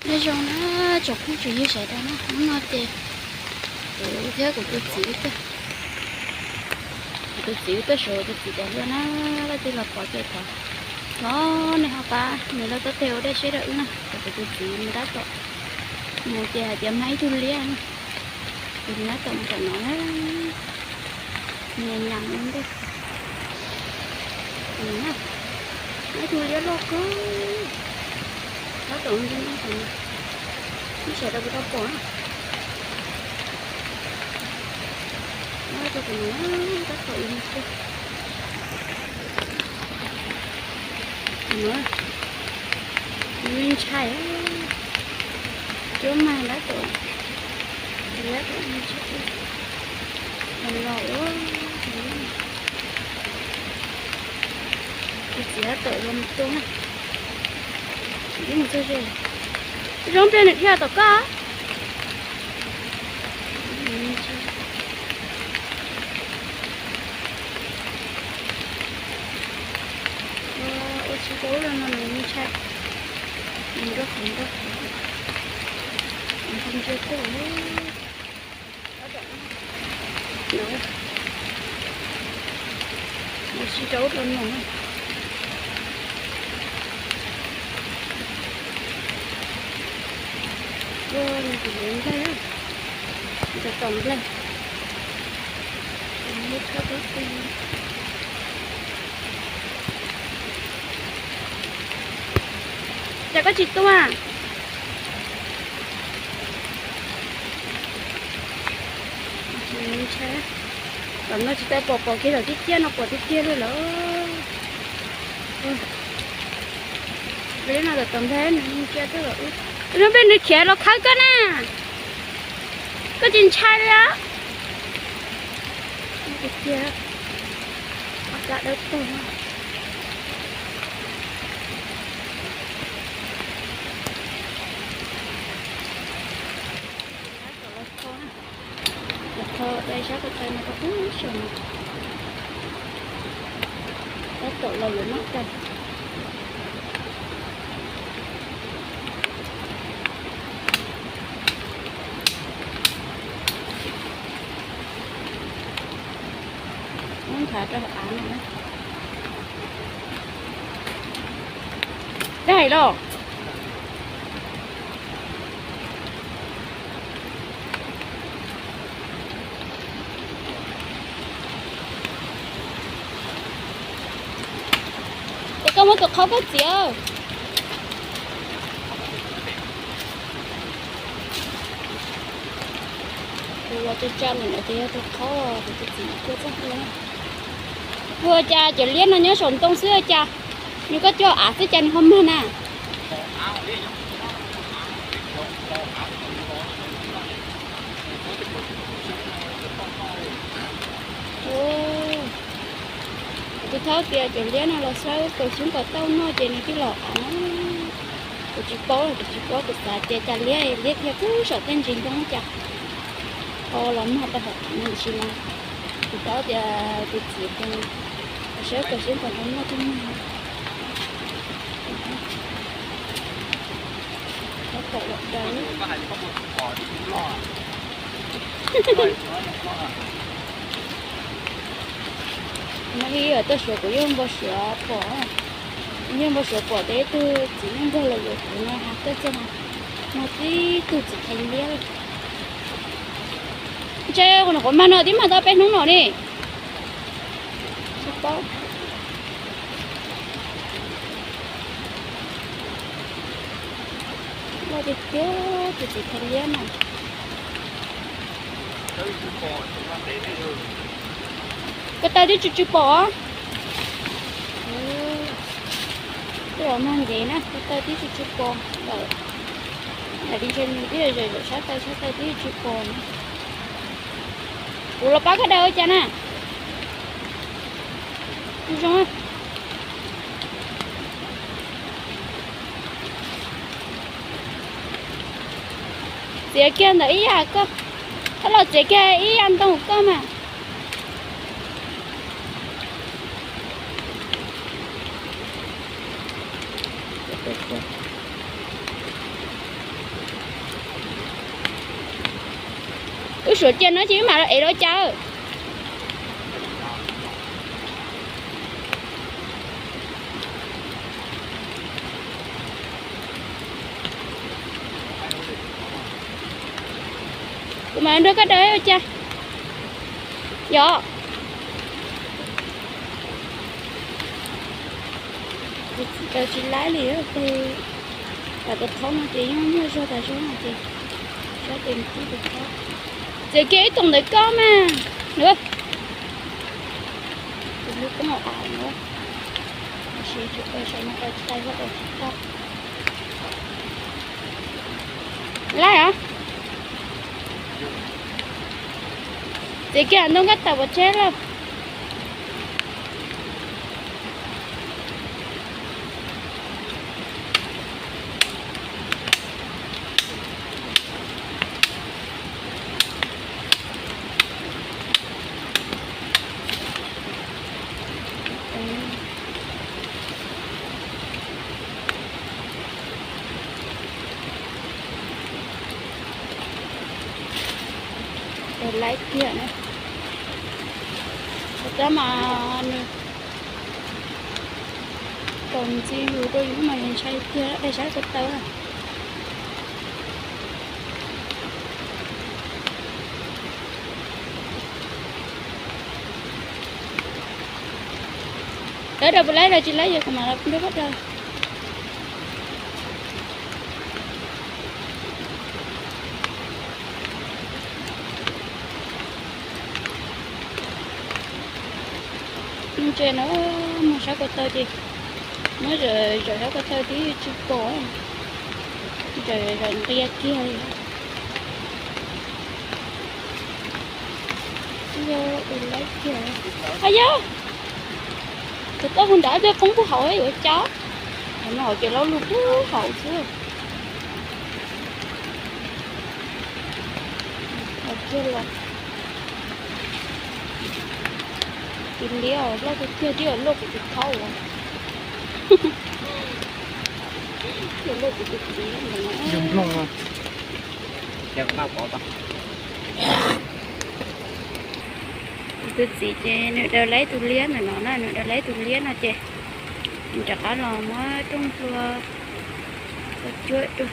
Nyob zoo na, tsoom phooj tsoom ywg sawv daws na, hnub no ces kuv thiab kuv tus txiv, kuv tus txiv tuaj saib kuv tus txiv cov hlua na, leej twg los pom ces thov, thov nej ho pab nias lub taub teg ua dej saib rau wb na, kom kuv tus txiv nws tab tom mus ces hais tias mag ib tug liab na, ces nws tab tom mus tom no na, nyias nyas ua ntej. Mag ib tug liab loj kawg, tab tom ua ntej no, nej sawv daws puas tau pom na. Tab tom ua ntej, ntshai, cuab mag tab tom, tab tom ntshai, los ua, tus txiv tab tom los mus tua na, mus txog ze, zoo pliag nws dhia tom koj. Ua si rau ub no nws ntshai, nws nrog qhov nrog qhov, nws ntsia tuaj. Ua si rau ub rau no. Ua nws tus nplaig, nws tus tom nplaig. Cas koj tsis tuaj? Ntshai, tom no tsis tau pom, pom kiag tom tib ciaj no pom tiag tiag li lawm. Li no tom tom nplaig nws ntsia tuaj lawm. Zoo peb nws khiav los khawb koj na. Koj tsis ntshai li os? Tiag tiag, ob kab dawb paug. Tab tom los kho na, los kho rau sab ko taw no rau pub saum no. Tab tom los yuav noj kawg. Muab nthav rau hauv av no na. Dab hais los? Ces koj muab tus qhaub koj txiav. Tus los tsa tsa ntawm no ces yog tus qhaub, tus txiv tua txoj hlua. Ua cas cov liab no nyob saum ntoo xwb cas, nws koj coj av xwb cas nws ho mag na. Kuv tsis thaub tias cov liab no los sawb kaus xyoob kom tau noj ces nws thiaj los av. Kuv tsis paub, kuv tsis paub, kuv xav tias cas liab, liab dhia pub saum tej ntsis ntoo cas ho los mag tau hauv av no ntsis no. Kuv paub tias tus txiv tus sawb kaus xyoob kom tau noj thiaj mag. Tab tom los daws. No ib yam tuaj suav kuv yeej npau suav pom, yeej npau suav pom tias ib tug txiv neej nkaug los yuav kuv no hais tuaj txog no, no tib tug txiv thais liab. Ntshe qhov mag no twb mag tau peb hnub no ne. Tsis paub. Loj tiag tiag tus txiv thais liab na. Ko taw twb tsis tsis pom. Twb los mag ntev na, ko taw twb tsis tsis pom lawm. Lam di ntshe nws twb yog zaum zaum sab taw, sab taw twb tsis pom na. Kuv los pab koj daws ua cas na. Zoo. Txiav kiag ntawm ib yam koj, koj los txiav kiag ib yam ntoo koj mas. Suav cia no ces wb mam los ev los cas. Kuv mam nrog koj daws ua cas. Yog. Daws tsis laib li, tus thaub no ces yeej muaj zog tas zog no ces sab tes tib tus thaub. Txiav kiag ib tug ntawm koj mas. Tus lub koob au no, tab sis tsis tau, saum no tsis tau, tsis tau. Laib os. Txiav kiag ntoo koj tawm pov tseg lauj. Laib kiag na. Tab mas nws tau ntxiv yus rau yus mas yus ntshai tiag, dai saib ko taw. Lawv rau puas laib los tsis laib, yog kuv mam los nrog koj rau. Ntses no, mus sab ko taw ces muab zawm sab ko taw tib tsis pom, zawm nqia kiag li. Yog ua laib kiag. A yog, tus tau hu nrad tej poob puag hauv yuav cas, no ces loj lug puag hauv xwb. Kiag los, tus liab loj tiag tiag, loj kuv tus thaub, loj kuv tus txiv. Kuv tus txiv ces nws daws laib tus liab ntawm no na, nws daws laib tus liab no ces nws rov qab los muab rooj hlua cuab dua.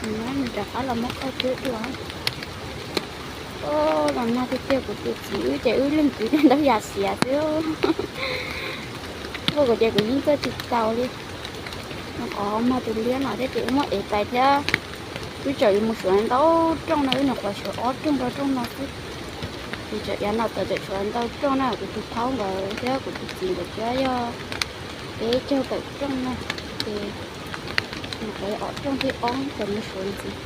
Nws rov qab los muab qhov cuab dua. Los nag tiag tiag, kuv tus txiv wb ces wb leej twg ntaub ya xiav xwb. Tuaj kuv ces kuv yeej tuaj tsis tau li. Qhov mag tus liab no thiab ces wb muab ev pais thiab. Wb tseem yuav mus suav ntau rooj no, wb nyuam qhuav suav ob rooj rau rooj no xwb. Ces tseem yav no tod tseem tshuav ntau rooj na, kuv tus thaub nkawd thiab kuv tus txiv nkawd thiab yog peb caug tawm rooj na. Ces nyuam qhuav ob rooj thib ob tseem mus suav ntxiv.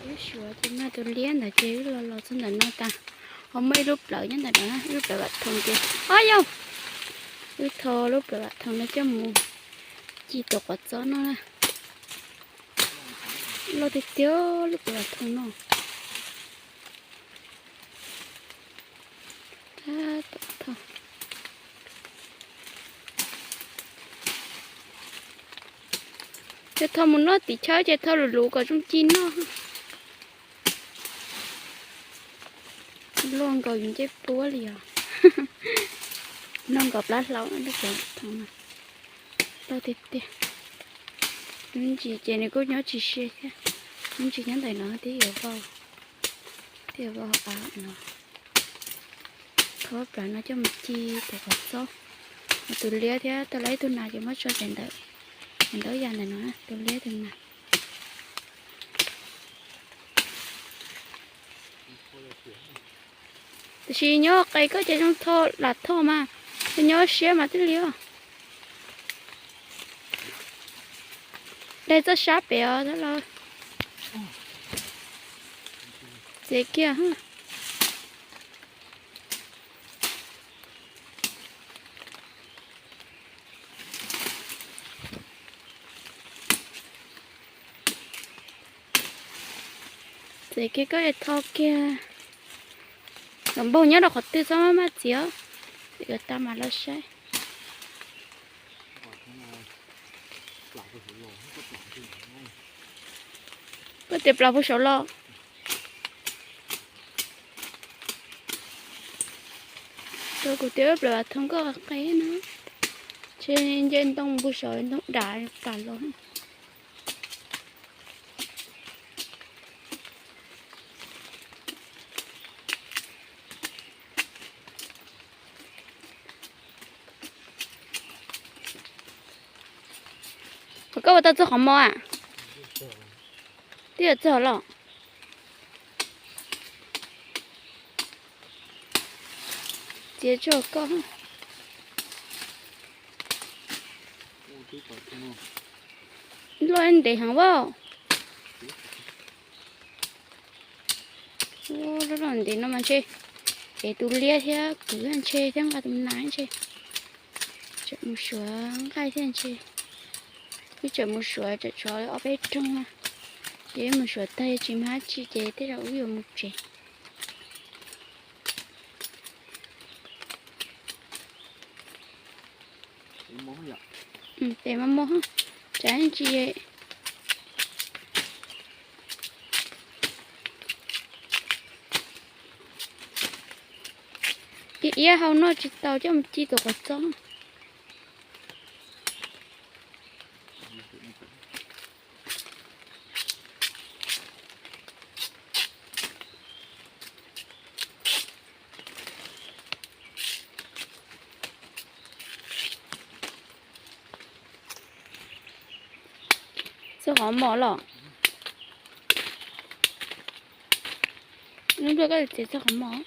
Wb suav tus mag tus liab ntawd ces wb los los txog ntawm no tas. Ho muaj ib lub plawv nyob ntawm no, ib lub plawv vam thoom ces, o yog, wb tho lub plawv vam thoom no coj mus ci tus quav txob no na. Loj tiag tiag lub plawv vam thoom no. Ces tho mus noj tim chaw ces tho lus lus kom zoo ci noj. Luaj nkaus yus ncej puab li os. Luaj nkaus plab hlaub lub plawv vam thoom no. Loj tiag tiag. Lub ntsis ces nws kuj nyob tsis siab thiab. Lub ntsis nyob ntawm no twb yuav vau, twb yuav vau av no. Tho plawv no coj mus ci tus quav txob. Tus liab thiab tau lawv ib tug nas ces muab tso ntawm, ntawm ya ntawm no, tus liab tus nas. Tiam sis nyob qes koj ces zoo tho lam tho mas, nyob siab mas thiaj li os. Daig txoj sab pem os thiab los. Txiav kiag. Txiav kiag koj tho kiag. Los npaug nyob rau qhov twg txhob maj maj txiav, yuav tau mas los saib. Koj tias plas puag saud los. Rau kuv tias plas vas thooj koj qe na. Ntshe nce ntoo puag saud ntoo dav plas los. Koj ua tau txog qhov mos a? Twb yog txog los. Txiav tso koj. Loj ntev heev as. Loj loj ntev no mas ntshe ev tus liab thiab kuv ntshe thiab nqa tus nas ntshe. Tseem mus suav nqaij thiab ntshe. Wb tseem mus suav tseem tshuav ob peb rooj na. Ces wb mus suav tag tsis muaj dab tsi ces tej zaum wb yuav mus tsev. Tes mos mos, tsav ntsis. Ib iab hau noj tsis tau coj mus ci tus qos txob. Txog qhov mos los? Lub nplooj koj txiav txog qhov mos.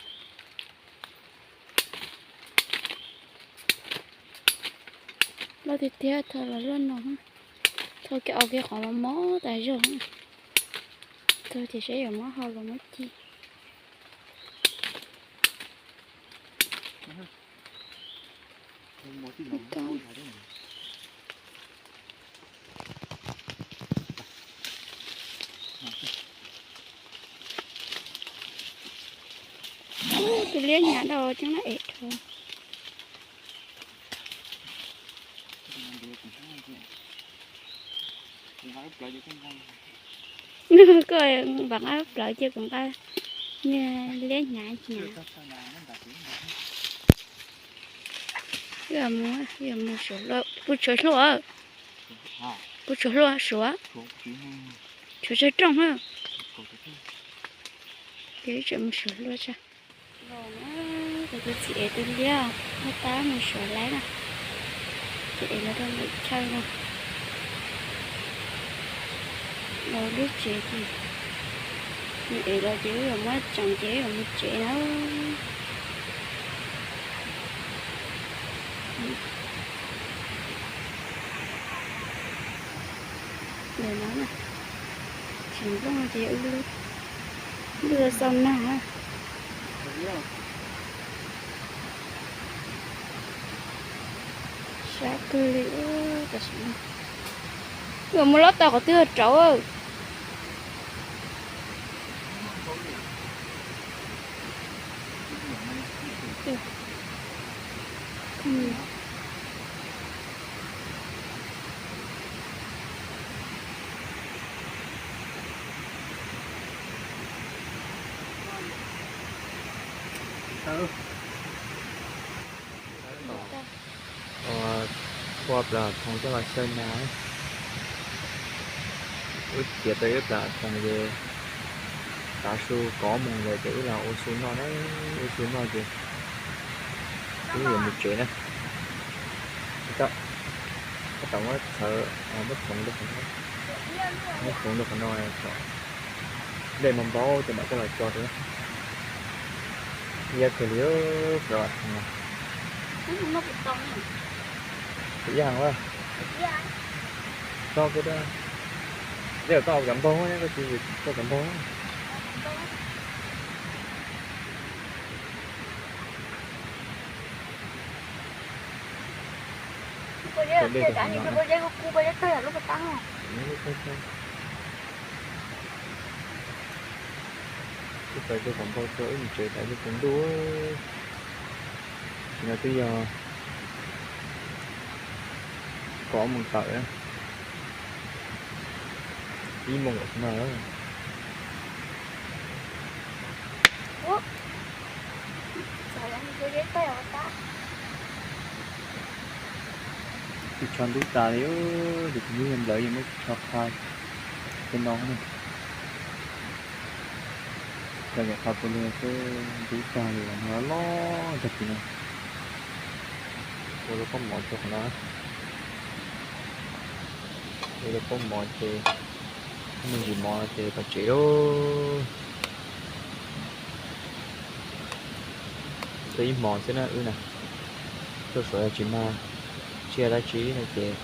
Loj tiag tiag, thaum los loj no. Thaum kev aus kev qhov mos mos tas zog. Thaum ces saib yuav muab hau los muab ci. Tus liab hnyav dau coob na es rau. Koj vam nqa plawv cia kuv nqa liab hnyav hnyav. Puas tshuav hlua? Puas tshuav hlua suav? Tshuav tsawg rooj na? Ces tseem mus suav hlua tsa. Kuv tus txiv ev tus liab, noj tab mus suav laib na. Ces ev los rau lwm chaw no. Los lub tsev ces nws ev los ces wb yuav muab tseev ces wb yuav mus tsev na. Ntawm no na, tsis nplooj ces wb lub, lub xau nag. Sab kawg li. Tam sim no wb mus lob tau qhov twg rauv. Ua plas thoov coj los xyaw nas. Wb txiav tau ib plas thoov ces tav su kaum moos lawm ces wb los ua su noj na, ua su noj ces wb yuav mus tsev na. Tab tom muab txhawv, muab thoov rau qhov no, muab thoov rau qhov no kom dej npau npau ces mam coj los tso rau. Iab kawg li, plas thoov no. Ib heev a. Tso kiag rau. Tej zaum koj ua cov npaug, koj tsis tso cov npaug. Wb txaws cov npaug tso wb mus tsev tas yuav tsaus ntuj. Tam sim no twb yog kaum moos tawm na. Ib moos lawm no. Tsis tshua ntub tas li, ces kuv muab nplawv yeej muab tsis tshua qha tej no na. Tso yam qha puas li xwb, ntub tag li no loj tag kis no. Ua lub pob mov rau qhov no. Ua lub pob mov ces, me ntsis mov ces pais tsev lauj. Tuaj ib hmos xwb na wb na. Tuaj saum yog tsis mag tsiaj dab tsi no ces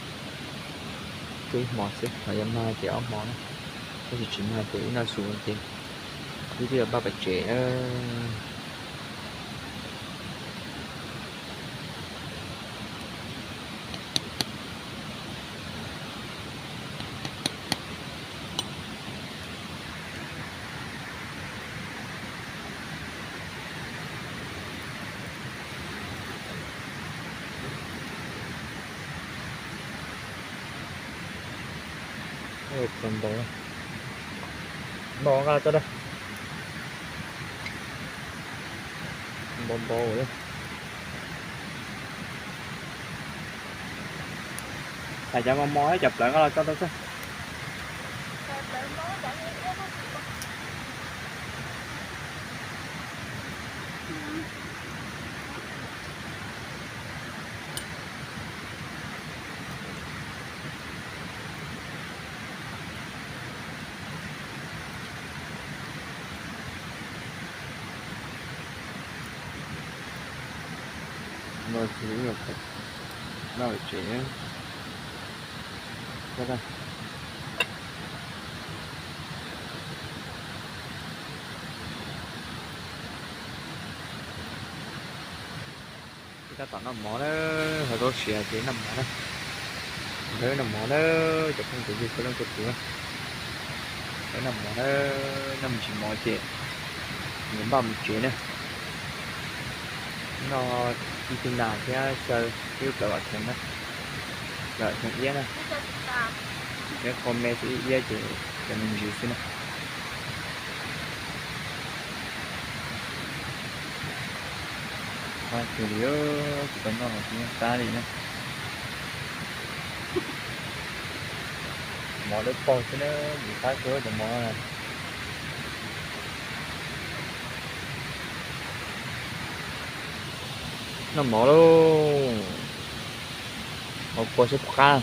tuaj ib hmos xwb, ho yog mag ces ob hmos na. Tab sis tsis mag ces wb noj su ces wb twb yuav npaj pais tsev na. Npau nqa tso da. Npau npau li. Thaiv cov mos mos thiab cov plawv nqa los tso rau xwb. No tsis, no tsev. Tab tom noj mov na, ho zaub siav ces noj mov na. Nrog noj mov na, cov phooj cov ywg txhua leej txhua tus na. Nrog noj mov na, noj me ntsis mov ces yuav npaj mus tsev na. Noj ib tug nas thiab xyaw ib lub plawv vam theev na, plawv vam theev iab na. Iab qho me xwb, iab ces cov me ntsis xwb na. Qab kawg li, tsis tau noj los tsis yeej qab li na. Mov dawb paug xwb na, ntxim qab kawg cov mov no. Noj mov lauj. Hauv kua seb puas qab.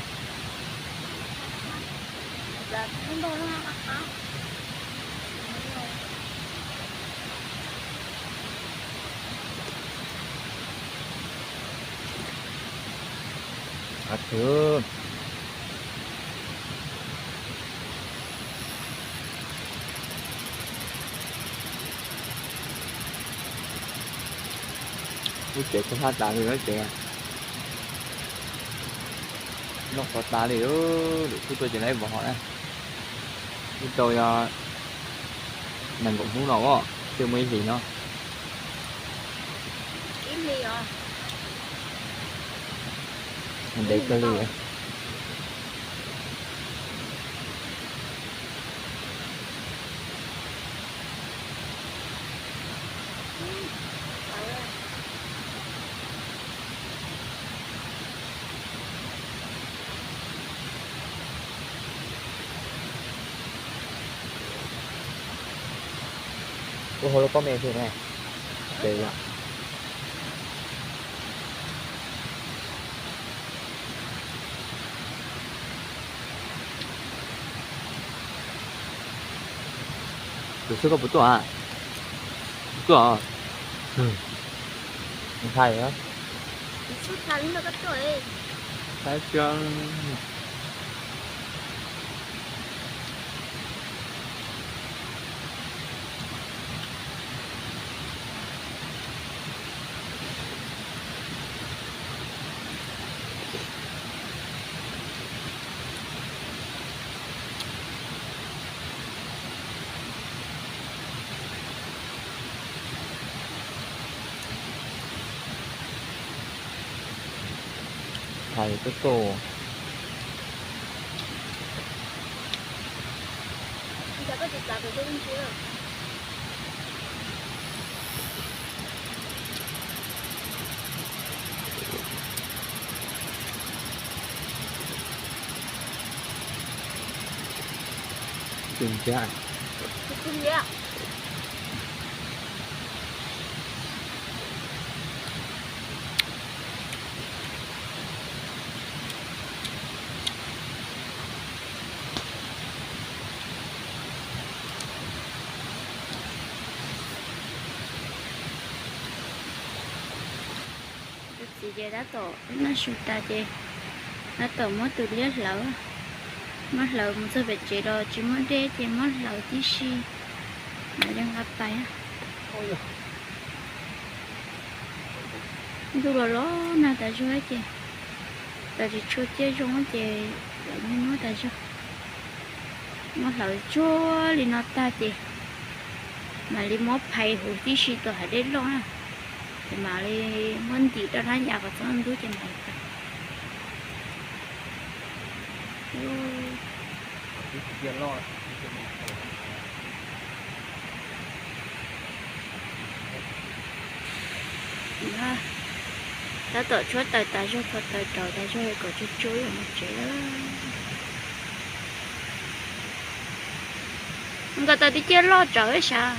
Qab kawg. Lub tsev tag tas li lub tsev. Noj qhuav tas li, lwm hnub tuaj ces lawv ib vov hos na. Ib tau yog nees nkaum hnub no os, twb muaj ib hlis no. Ntev kawg li. Ua hauv lub pob me xwb ne. Ces yom. Tus xwb koj puas tuaj? Puas tuaj? Ntshai. Thaiv tuaj tuaj. Tus txiv ces tab tom noj su tas ces tab tom muab tus liab hlawv, muab hlawv mus txog pem tsev los tsis muaj dej ces muab hlawv tib si mam li nqa pais. Ntuj los los nag tas zog ces los tsis tshua ciaj zoo ces lawv nyuaj nyuaj tas zog. Muab hlawv tsuag li no tag ces mam li muab phais huv tib si tus hav dej loj na, ces mam li muab ntim rau hnab yas kom txhob ntub ces mam li pais. Tab tom tshuab taws tas zog, kho taws rau tas zog kom tsuag tsuag mus tsev lawm. Nkaus taws tib ciaj loj tsawv sav.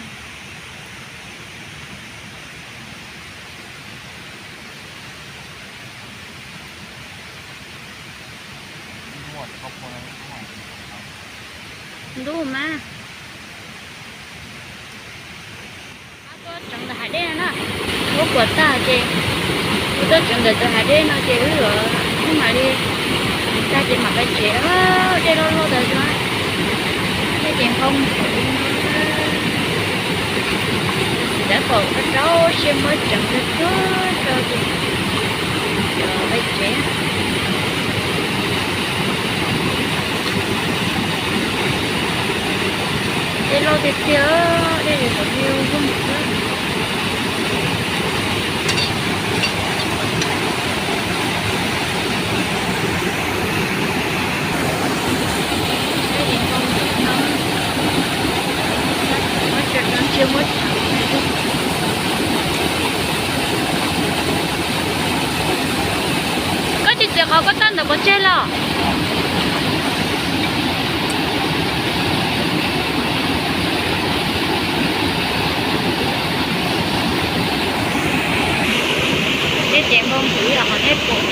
Ntub mas. Tuaj tseev ntawm hav dej no na. Muab kuam tag ces wb tuaj tseev ntawm tus hav dej no ces wb yuav, wb mam li tag ces mam pais tsev. Dej loj loj tas zog, dej ces nqoo li no. Tab tom rau siab muab tseev tag tag rau ces pais tsev. Dej loj tiag tiag, dej li qhov niu zoo xwb. Koj tsis txiav qhov koj tag ntawm pov tseg los? Tej ces npau npwv los qhov nej pom.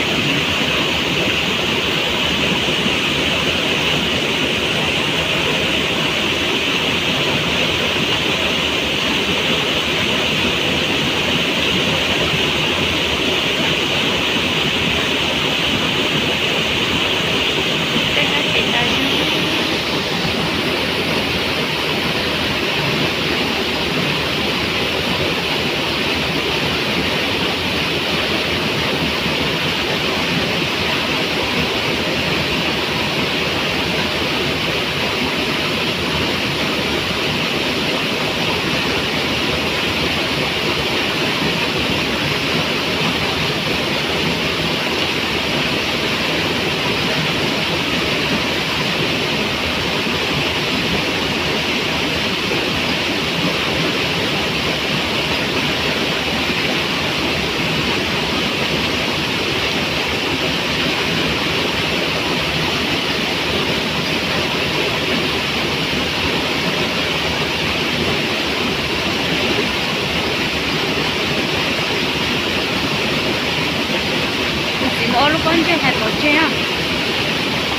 Txiv muab ob lub pob ntseg hais pov tseg na.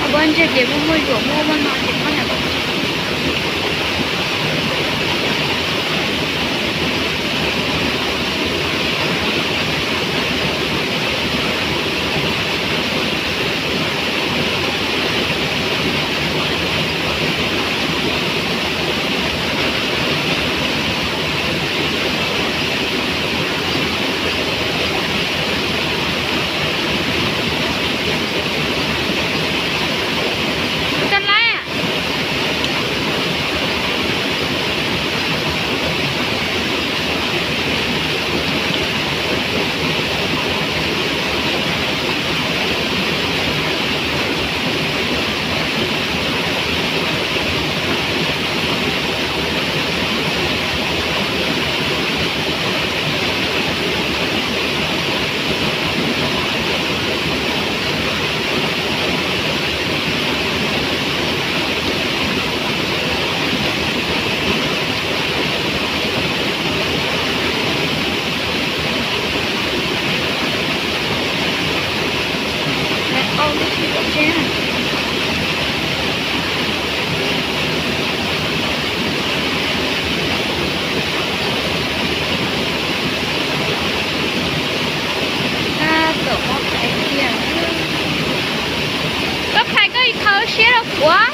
Ob pob ntseg ces muaj muaj zuam muaj muaj no ces muab hais pov tseg. Koj laib. Koj phais koj ib qho siab rau kuv.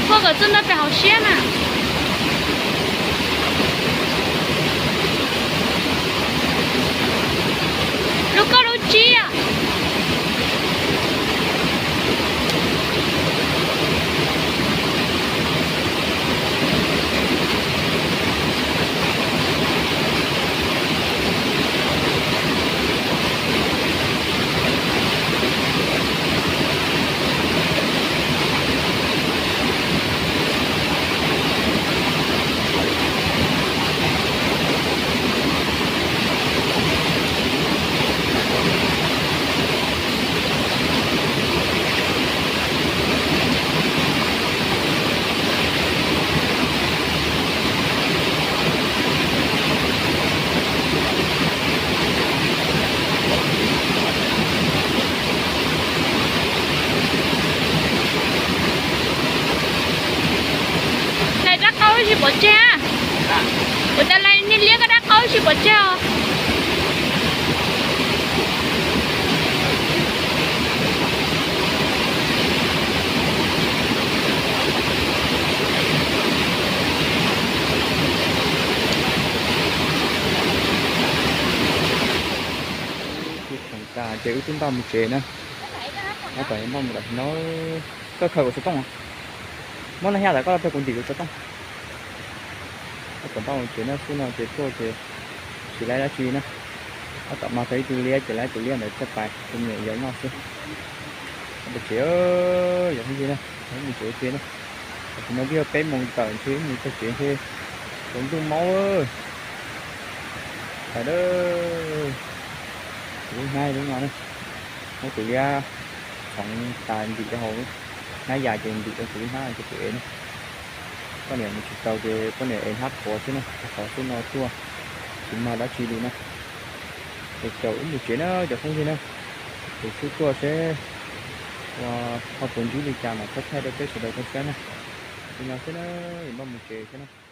Muab kom txuj no pem hauv siab mas. Lub koj lub tsib. Lais dab qau tsis pom tseg. Ua cas lais niag liab koj dab qau tsis pom tseg os. Ces wb twb npaj mus tsev na. Tab tom npaj mus lawm no. Koj khaws kuv xov tooj. Muab no hia tas koj los rau kuv ntim kuv xov tooj. Tab tom npaj mus tsev na, xub no ces tuaj ces tsis laib dab tsi na. Tab tom mag tau ib tug liab ces laib tus liab ntawd coj pais rau me nyuam yaus noj xwb. Tab tom tsev, yog ib ntsis na, mus tsev ua ke na. Tam sim no twb yog peb moos tawm ntshe mus txog tsev ntshe tsaus ntuj maub. Tawm, kuv lub hnab lub no na, muab tus liab txhoov tas ntim rau hauv hnab yas ces ntim rau kuv lub hnab ces kuv ev na. Poj niam mus tsis tau ces poj niam ev hnab qhuav xwb na, qhov xwb no tuaj tsis mag dab tsi li na. Ces caum wb mus tsev na cov phooj ywg na. Ces xub tuaj seb ua ho puas ntsib li cas mas thaij thaij rau peb sawv daws tau saib na. Li no xwb na, yuav npaj mus tsev xwb na.